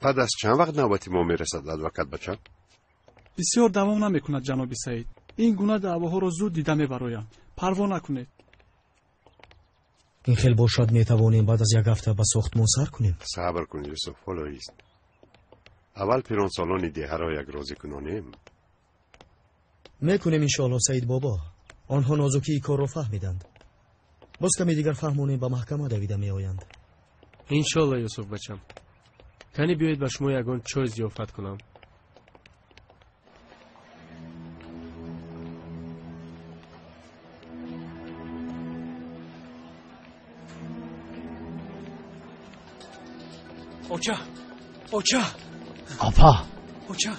Баъд аз чанд вақт навбати мо мерасад, адвокат бачам? Бисёр давом намекунад, ҷаноби Саид. Ин гуна даъвоҳоро зуд дида мебароям. Парво накунед. Ин хел бошад, метавонем баъд аз як ҳафта ба сохтмон сар кунем. Сабр кун, Юсуф, ҳоло ист. Аввал пиронсолони деҳаро як розӣ кунонем. Мекунем иншоалло, Саид бобо. Онҳо нозукии корро фаҳмиданд. Боз каме дигар фаҳмонем, ба маҳкама давида меоянд. Иншоалло, Юсуф бачам. Кани биёед ба шумо ягон чой зиёфат кунам. Оча, оча. Апа. Оча.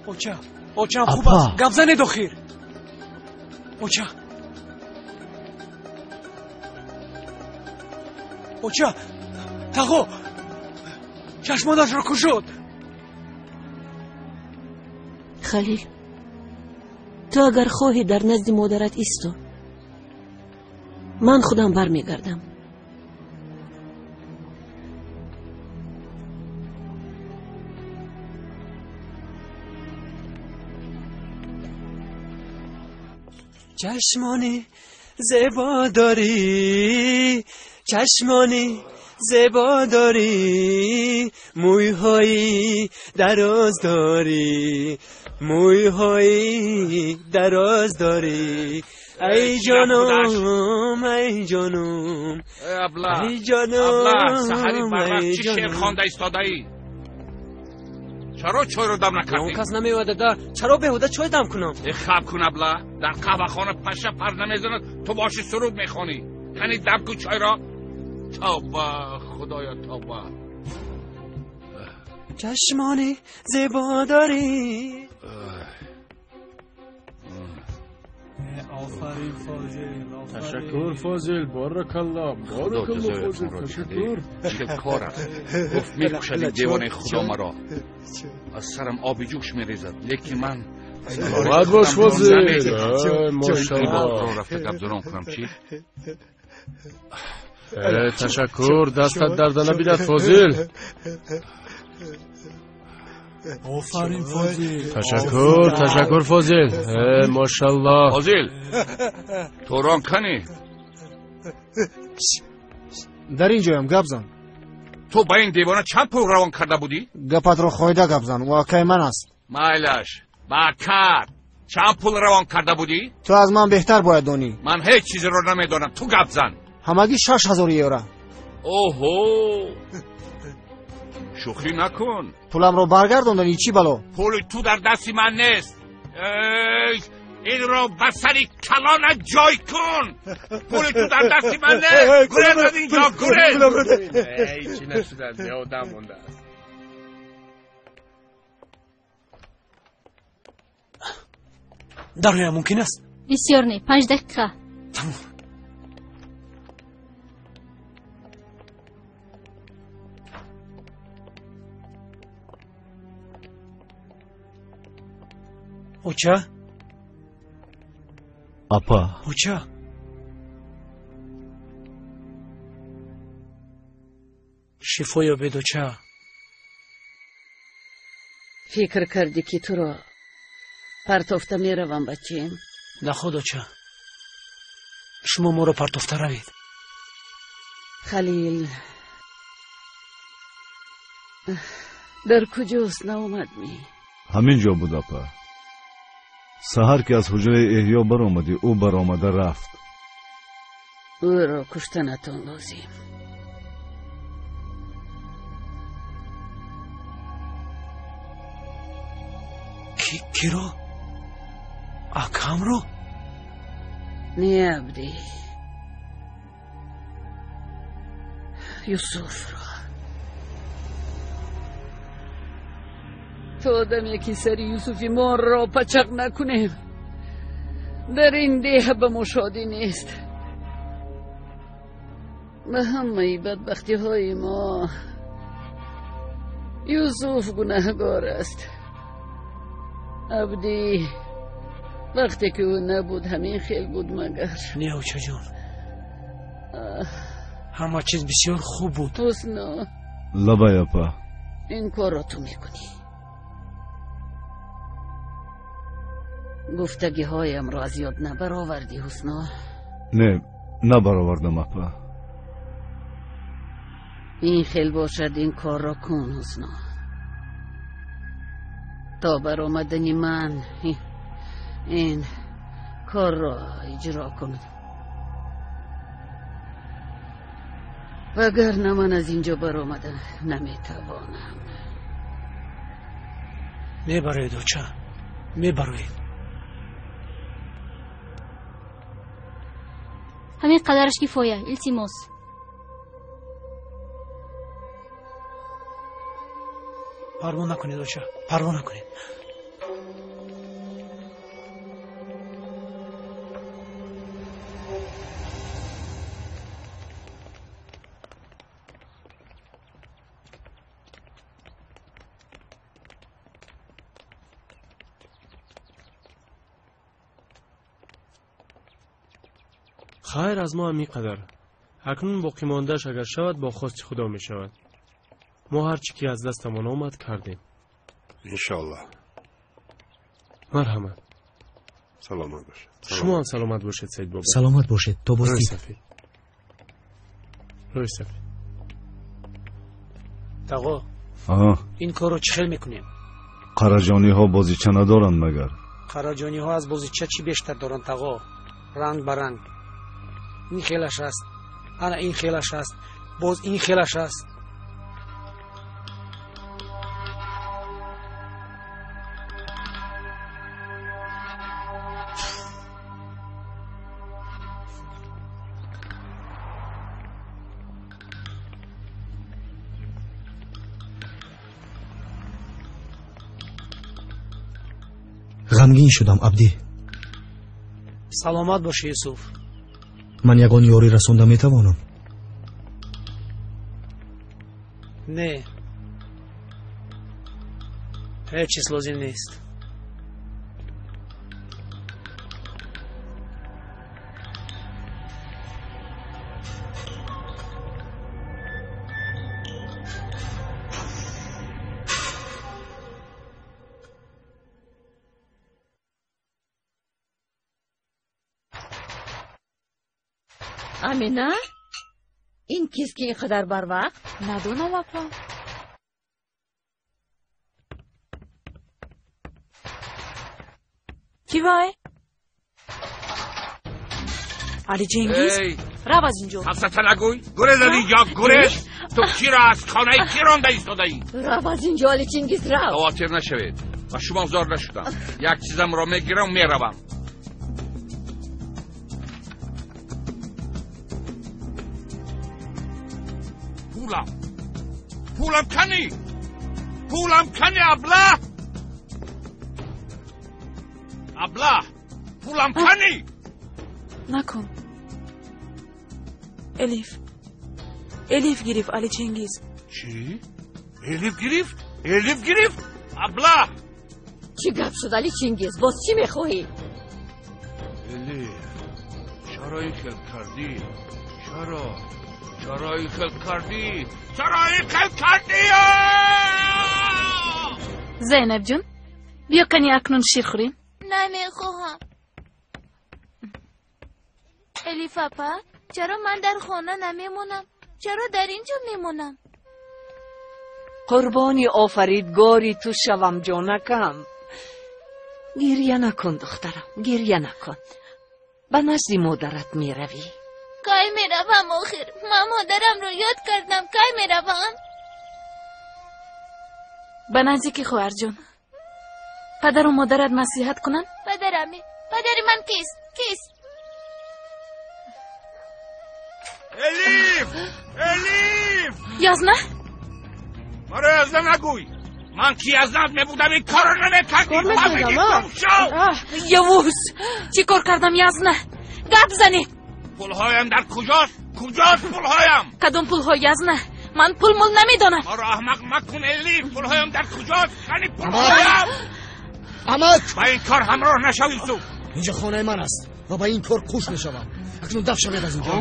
Оча, очам хуб аст. Гап занед охир. Оча. Оча, тағо чашмонашро кушод. Халил, ту агар хоҳӣ дар назди модарат исто. Ман худам бармегардам. Чашмони зебо дорӣ, чашмони зебо дорӣ, мӯйҳои дароз дорӣ, мӯйҳои дароз дорӣ. Ай ҷонум, ай ҷонум, ай ҷонум. Саҳари барвақт чӣ шеър хонда истодаӣ? Чаро чойро дам накардӣ? Он кас намеояд, дада. Чаро беҳуда чой дам кунам? Хаб кун, абла. Дар қаҳвахона паша пар намезанад, ту боши суруд мехонӣ. Кани дам кун чойро. Тавба, худоё, тавба. Чашмони зебо дорӣ. Офарин, Фозил. Ташаккур, Фозил. Баракалло, баракалло, Фозил, ташаккур. Чӣ кор аст? Гуфт мекушад ин девонаи худо маро. Аз сарам оби ҷӯш мерезад, лекин ман Саломат бош, Фозил. Мошалло. Рафта гапзанон кунам, чӣ? Ташаккур, дастат дарда набинад, Фозил. Офарин, Фозил. Ташаккур, ташаккур, Фозил. Мошалло. Фозил, турон кани? Дар ин ҷоям, гап зан. Ту ба ин девона чанд пул равон карда будӣ? Гапатро хоида гап зан, ӯ акаи ман аст. Майлаш, ба акат чанд пул равон карда будӣ? Ту аз ман беҳтар бояд донӣ. Ман ҳеҷ чизеро намедонам, ту гап зан. Ҳамагӣ 6000 евро. Оҳо, шӯхӣ накун. Пуламро баргардондани чӣ бало? Пули ту дар дасти ман нест. Инро ба сари калона ҷой кун. Пули ту дар дасти ман нест. Гурез аз инҷо, гурез. Ҳечи нашудааст, одам мондааст. Дароя мумкин аст? Бисёр не, 5 дақиқа. Тамом. Оча? Апа. Оча. Шифо ёбед, оча. Фикр кардӣ, ки туро партофта меравам, бачем? Наход, оча. Шумо моро партофта равед. Халил дар куҷост, наомадмӣ? Ҳамин ҷо буд, апа. Саҳар ки аз ҳуҷраи эҳё баромадӣ, ӯ баромада рафт. Ӯро куштанатон лозим. Киро? Акамро? Не, Абди, Юсуфро. То одаме ки сари Юсуфи моро пачақ накунем, дар ин деҳа ба мо шодӣ нест. Ба ҳамаи бадбахтиҳои мо Юсуф гунаҳгор аст. Абдӣ, вақте ки ӯ набуд, ҳамин хел буд магар? Не, очаҷон, ҳама чиз бисёр хуб буд. Ҳусно. Лабай, апа. Ин корро ту мекунӣ. Гуфтагиҳоямро аз ёд набаровардӣ, Ҳусно? Не, набаровардам, апа. Ин хел бошад, ин корро кун, Ҳусно. То баромадани ман ин корро иҷро кун, вагарна ман аз инҷо баромада наметавонам. Мебароед, оча, мебароед. Ҳамин қадараш кифоя, илтимос. Парво накунед, оча, парво накунед. Хайр, аз мо ҳам ин қадар. Акнун боқимондааш агар шавад, бо хости худо мешавад. Мо ҳар чӣ ки аз дастамон омад, кардем. Иншоаллоҳ. Марҳамат. Саломат бошед. Шумо ҳам саломат бошед, Саид бобо. Саломат бошед, то боздид. Рӯи сафед. Тағо, ин корро чӣ хел мекунем? Қараҷониҳо бозича надоранд магар? Қараҷониҳо аз бозича чӣ бештар доранд, тағо? Ранг ба ранг. Ин хелаш аст, ана ин хелаш аст, боз ин хелаш аст. Ғамгин шудам, Абдӣ. Саломат бошӣ, Юсуф. Ман ягон ёрӣ расонда метавонам? Не, ҳеҷ чиз лозим нест. Амина, ин кист ки ин қадар барвақт? Надонам, апа. Ки вай? Али Чингиз, рав аз инҷо. Сафсата нагӯй, гурез аз инҷо, гурез! Ту киро аз хонаи ки ронда истодаӣ? Рав аз инҷо, Али Чингиз, рав! Хавотир нашавед, ба шумо зор нашудам. Як чизамро мегирам, меравам. Пулам, пулам кани, пулам кани, аблаҳ, аблаҳ, пулам кани. Накун, Элиф, Элиф гирифт, Али Чингиз. Чӣ? Элиф гирифт? Элиф гирифт? Аблаҳ! Чӣ гап шуд, Али Чингиз? Боз чӣ мехоҳӣ? Элиф, чаро ин хел кардӣ? Чаро? Чаро ин хел кардӣ? Чаро ин хел кардӣ? Зайнаб ҷон, биё кани акнун шир хӯрем. Намехоҳам. Элиф апа, чаро ман дар хона намемонам? Чаро дар ин ҷо мемонам? Қурбони офаридгори ту шавам, ҷонакам. Гирья накун, духтарам, гирья накун. Ба назди модарат меравӣ. Кай меравам охир? Ман модарамро ёд кардам, кай меравам? Ба наздики хоҳарҷон. Падару модарат маслиҳат кунанд? Падараме. Падари ман кист? Кист? Элиф! Элиф! Язна? Маро язна нагӯй! Ман ки язнат мебудам, ин корро намекардӣ! Явуз! Чӣ кор кардам, язна? Гап занед! Пулҳоям дар куҷост? Куҷост пулҳоям? Кадом пулҳо, язна? Ман пул-мул намедонам. Маро аҳмақ макун, Элиф! Пулҳоям дар куҷост? Кани пулҳоям? Амак! Ба ин кор ҳамроҳ нашав, Юсуф! Инҷо хонаи ман аст ва ба ин кор қуш мешавам. Акнун даф шавед аз инҷо.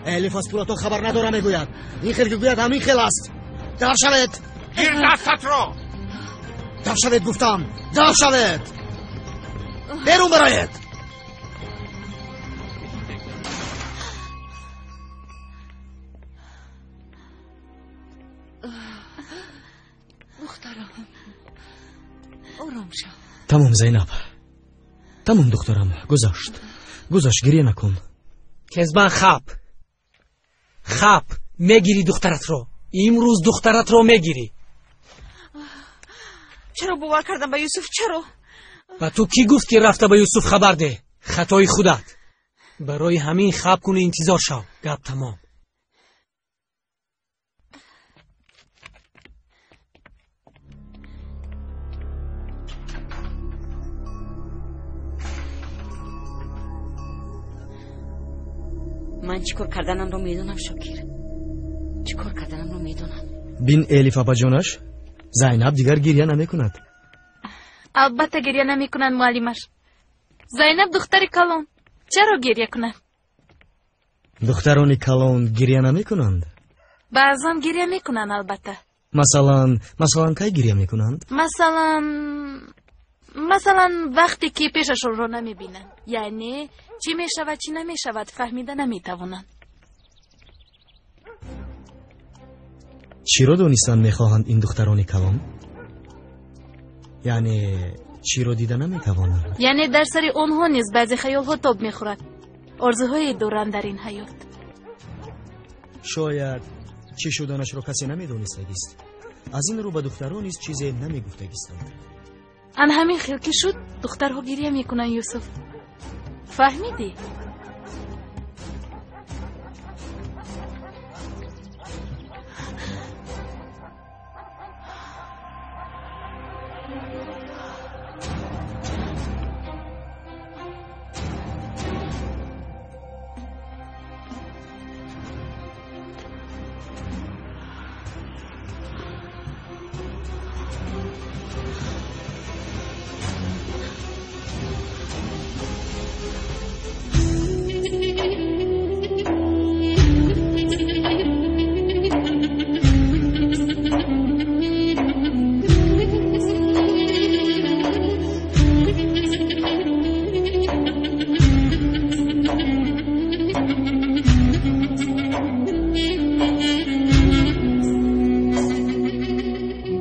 Элиф аз пулатон хабар надорам мегӯяд. Ин хел ки гӯяд, ҳамин хел аст. Даф шавед! Гир дастатро! Даф шавед гуфтам! Даф шавед! Берун бароед! Духтарам, ором шав. Тамом, Зайнаб, тамом, духтарам, гузашт, гузашт, гирья накун. Кезбан, хап, хап, мегирӣ духтаратро. Имрӯз духтаратро мегирӣ. Чаро бовар кардам ба Юсуф, чаро? Ба ту кӣ гуфт, ки рафта ба Юсуф хабар деҳ? Хатои худат. Барои ҳамин хаб куни, интизор шав. Гап тамом. Ман чӣ кор карданамро медонам, Шокир. Чӣ кор карданамро медонам. Бин, Элиф апаҷонаш, Зайнаб дигар гирья намекунад. Албатта гирья намекунад, муаллимаш. Зайнаб духтари калон, чаро гирья кунад? Духтарони калон гирья намекунанд? Баъзан гирья мекунанд, албатта. Масалан, масалан, кай гирья мекунанд? Масалан, вақте ки пешашонро намебинанд, яъне чӣ мешавад, чӣ намешавад, фаҳмида наметавонанд. Чиро донистан мехоҳанд ин духтарони калон? Яъне чиро дида наметавонанд? Яъне дар сари онҳо низ баъзе хаёлҳо тоб мехӯрад, орзуҳое доранд дар ин ҳаёт. Шояд чӣ шуданашро касе намедонистагист. Аз ин рӯ ба духтарон низ чизе намегуфтагистанд. Ан ҳамин хел ки шуд, духтарҳо гиря мекунанд, Юсуф. Фаҳмидӣ?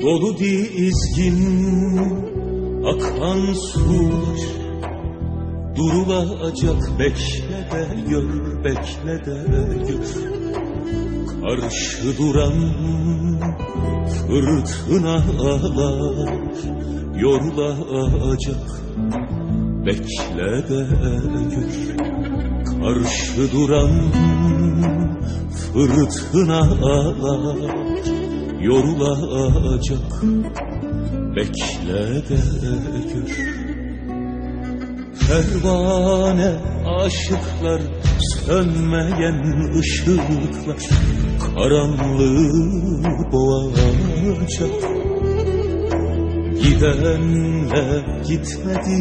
Dolu dizgin akan sular durulacak, bekle de gör, bekle de gör. Karşı duran fırtınalar yorulacak, bekle de gör. Karşı duran fırtınalar yorulacak, bekle de gör. Pervane aşıklar, sönmeyen ışıklar karanlığı boğacak. Gidenler gitmedi,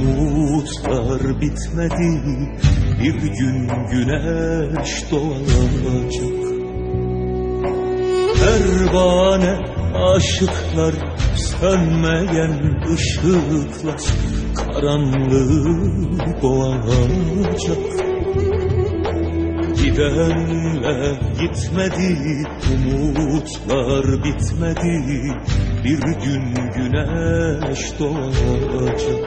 umutlar bitmedi, bir gün güneş doğacak. Pervane aşıklar, sönmeyen ışıklar karanlığı boğacak. Gidenler gitmedi, umutlar bitmedi, bir gün güneş doğacak.